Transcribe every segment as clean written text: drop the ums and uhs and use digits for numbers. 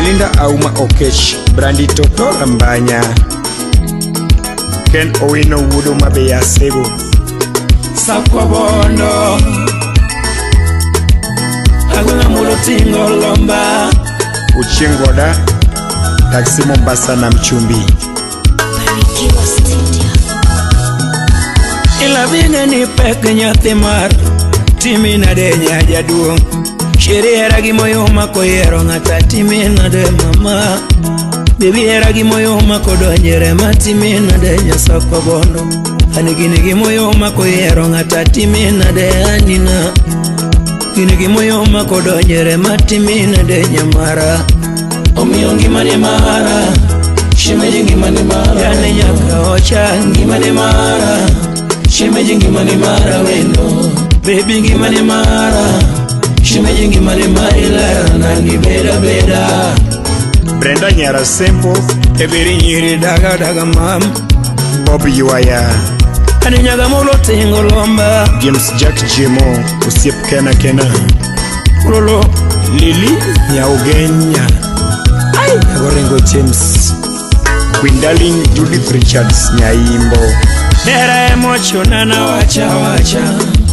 Belinda Auma Okech, Brandi Toto Rambanya, Ken Owino Wuodo Mabeya Sebo, Sakwa Bondo Agwenga mulo tingo lomba Ochieng Goda, Taxi Mombasa na Mchumbi. Barikiwa Studio. Ila binge ni pek nyathi mar timi nade nya jaduong' Sheri hera gi moyo mako yiero ng'ata timi nade mama Baby hera gi moyo mako donjere ma timi nade nyasakwa bondo Ani gini gi moyo mako yiero ng'ata timi nade anina Gini gi moyo mako donjere ma timi nade nyamara Omiyo ngima ni mara Shemeji ngima ni mara Yani nyaka ocha ngima ni mara Shemeji ngima ni mara wendo Baby ngima ni mara Shemeji ngima ni mara ilera nani beda beda Brenda Nyara Sembo, Ebiri nyiri daga daga mam Bob Yuaya, Ani nyaga mulo tingo lomba James Jack Jimo, Osiep Kena Kena, Ulolo Lili Nyaugenya, Ai Nyagorengo James Gwendolyn Judith Richards Nyaimbo, Dera emocho na wacha wacha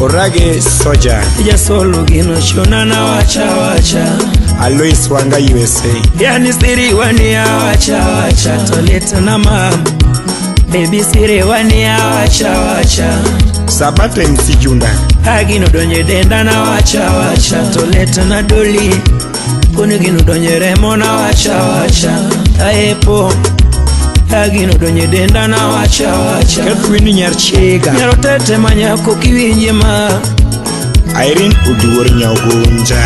Orage Soja, Jasolo gino chona na wacha wacha Alois Wanga USA, Yani siri wani ya wacha wacha Toleta na mam Baby siri wani ya wacha wacha Sabato MC Junda, Agino donye denda na wacha wacha Toleta na doli Kuni gino donye remo na wacha wacha Aepo Agino donye denda na wacha wacha Catherine Nyarchega, Nyaro tete manyako kiwinje ma Irene Oduor Nyaogonja,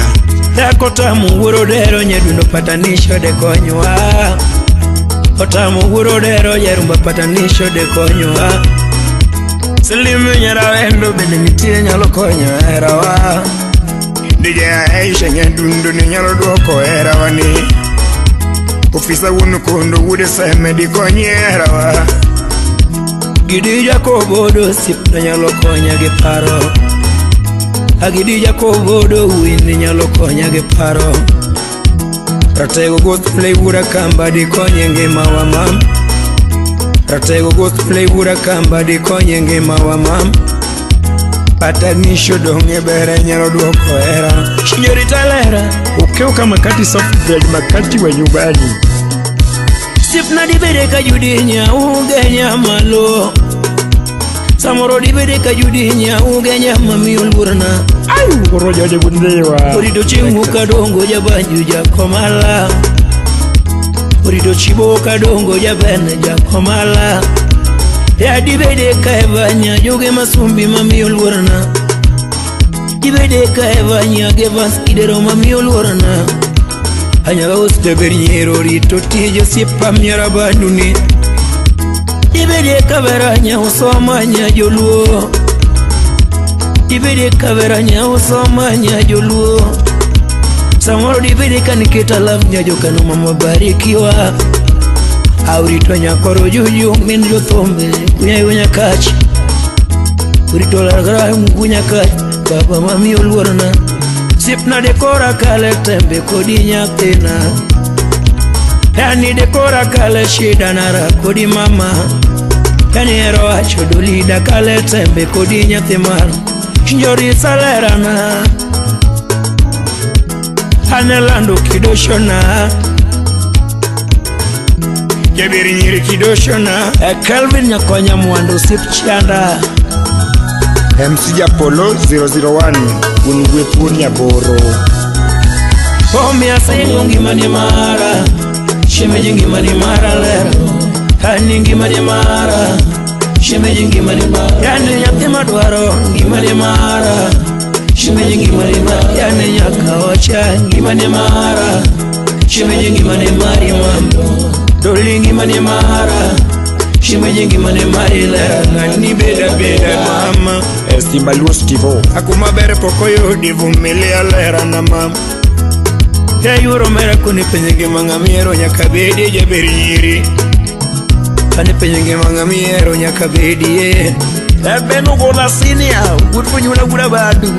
Dhako tamu wuoro dero nyadundo patanisho de konywa Otamu wuoro dero jarumba patanisho de konywa Silimu nyara wendo bende nitie nyalo konyo herawa DJ Aisha Nyadundo ni nyalo duoko herawa ni Ofisa wuon kondo wuod Seme dikonyi herawa Gidi Jakobodo osiepna nyalo konya gi paro Agidi Jakobodo wuini nyalo konya gi paro Ratego goth play wuora kamba dikonye ngima wa mam Ratego goth play wuora kamba dikonye ngima wa mam Patanisho dong'e bere nyalo duoko hera Signorita lera Ukeuka makati soft bread makati wa nyumbani Sipna dibede ka judi nyauge nyamalo Samoro dibede ka judi nyauge nyamami olburna Au koroja je bundewa Orito chingu kadongo jabanju jakomala Orito chibo kadongo jabene jakomala Ya dibede ka evanya joge masumbi mami olburna Dibede ka evanya gevas kidero mami olburna Anyaga usjabernyero rito tijo sipa miara banduni Dibede kaberanya usomanya joluo Dibede kaberanya usomanya joluo Samoro dibede kaniketa love nyajokano mama barikiwa Aurito nyakoro juju min jothombe kunya nyakach Urito largra ngunya kach baba mami oluorna Sipna dekora kale tembe kodi nyathina Yani dekora kale shida nara kodi mama Yani ero wacho dolida kale tembe kodi nyathi mar Njori salerana Anelando kidoshona Jabiri nyiri kidoshona Calvin nyakonya mwando sip chanda MC Japolo 001 Ungwe Punya Boro Omia singo ngima ni mara Shemeji ngima ni mara lero Hani ngima ni mara Shemeji ngima ni mara Yani nyathi madwaro ngima ni mara Shemeji ngima ni mara Yani nyaka ocha ngima ni mara Shemeji ngima ni mari mambo Doli ngima ni mara Shemeji ngima ni mari lero Ngani beda beda mama Estimba Luo Stivo Akuma bere pokoyo divumilia lera na mama Yayuro mera kuni penye ngima ngamiero nyaka bedi jaberi nyiri Ane penye ngima ngamiero nyaka bedi Ebenu gola sinia gutfunyula gura badu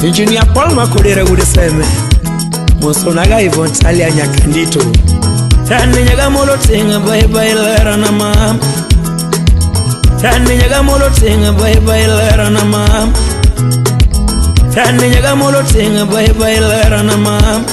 Engineer Paul Makodera gure seme Mosonaga Ivontalia nyakandito. Tani nyaga molo tinga bye bye lera na mam. Tani nyaga molo tinga bye bye lera na mam. Tani nyaga molo tinga bye bye lera na mam.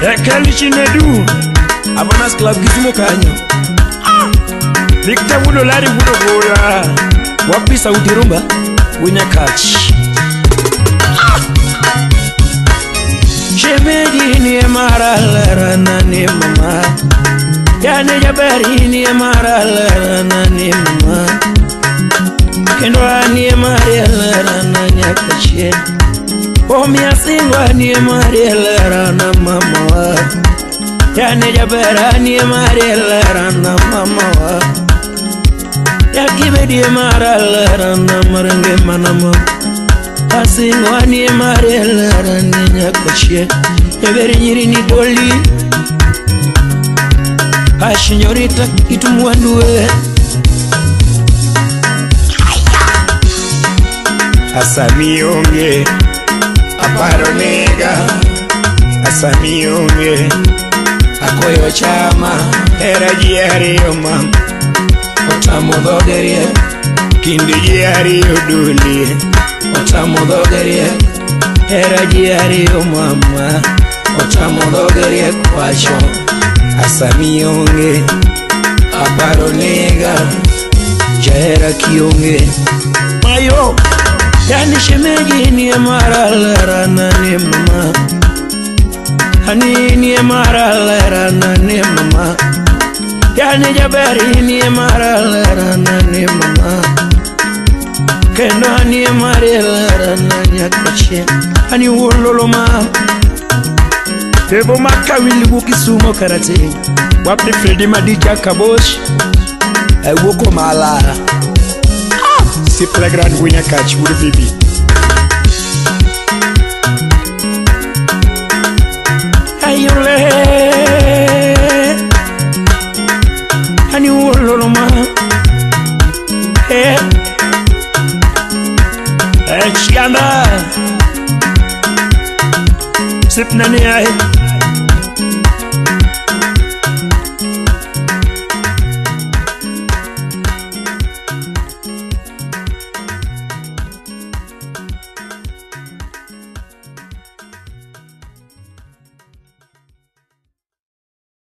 Ekeli Chinedu Avanas Club Kisumu kanyo. Victor Wudo Lari Wudo Gola Wapi Sauti Rumba Winyakach. Shemeji ni mara lera nani mama. Yani jabari ni mara lera nani mama. Kendo ni mara lera nani akache. Omia singwa ni mara lera na mama. Yani jabara ni mara lera na mama. Yakibedi mara lera na marange manama. Asingwa ni mara lera ni nyakache. Eberi nyiri ni doli. Ashinyorita itumwandue. Asami onge aparo nega. Asami onge akoyo chama. Era ji ariyo mam otamo dhoge kinde ji ariyo doli otamo dhoge. Era ji ariyo mama otamo dhoge kwacho. Asami onge aparo nega. Jahera kionge mayo. Yani shemeji ni mara lera nani mama. Hani ni mara lera nani mama. Yani jabari ni mara lera nani mama. Kendo hani mara lera nani akache. Hani wololo ma. Tebo makawili Kisumu karate. Wapi Fredi Madija Kabosh. Ewoko mala. Si playground Winyakach wuod Bibi. Ayole. Hani wololo ma. Eh. Chianda. Sip nani ai.